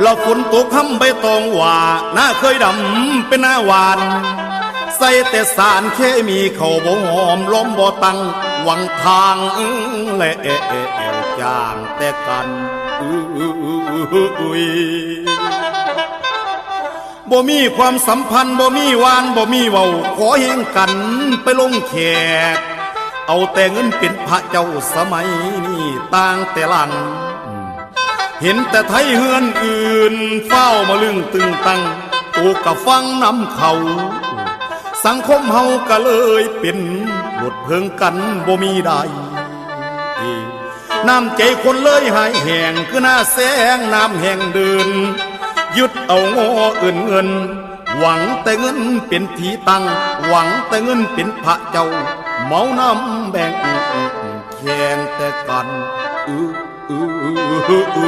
ລະຝົນຕົກຮຳໃບຕອງຫວ້າ ນາເຄີຍດຳເປັນນາຫວານ ໃສ່ແຕ່ສານເຄມີ ເຂົ້າບໍ່ຫອມ ລອມບໍ່ຕັ້ງ ຫວັງທາງແລະແອວຈ້າງແຕ່ກັນ. ອຸ້ຍ ບໍ່ມີຄວາມສຳພັນ ບໍ່ມີຫວານ ບໍ່ມີເວົ້າ ຂໍແຮງກັນໄປລົງແຂກ ເອົາແຕ່ເງິນເປັນພະເຈົ້າ ສະໄໝນີ້ຕ່າງແຕ່ຫຼັງ ເຫັນແຕ່ໄທເຮືອນອື່ນ ຟ້າວມະລຶ້ງຕຶງຕັ້ງ ໂຕກະຟັງນຳເຂົາ ສັງຄົມເຮົາກະເລີຍເປັນ ລົດເພິງກັນບໍ່ມີໄດ້ ນ້ຳໃຈຄົນເລີຍຫາຍແຫ້ງ ຄືໜ້າແຊງນ້ຳແຫ້ງເດີ່ນ ຍຶດເອົາງໍເອີ້ນເງິນ ຫວັງແຕ່ເງິນເປັນທີ່ຕັ້ງ ຫວັງແຕ່ເງິນເປັນພະເຈົ້າ ເມົານຳແບ່ງແຂ່ງແຕ່ກັນ. ອື ອື ອື ອື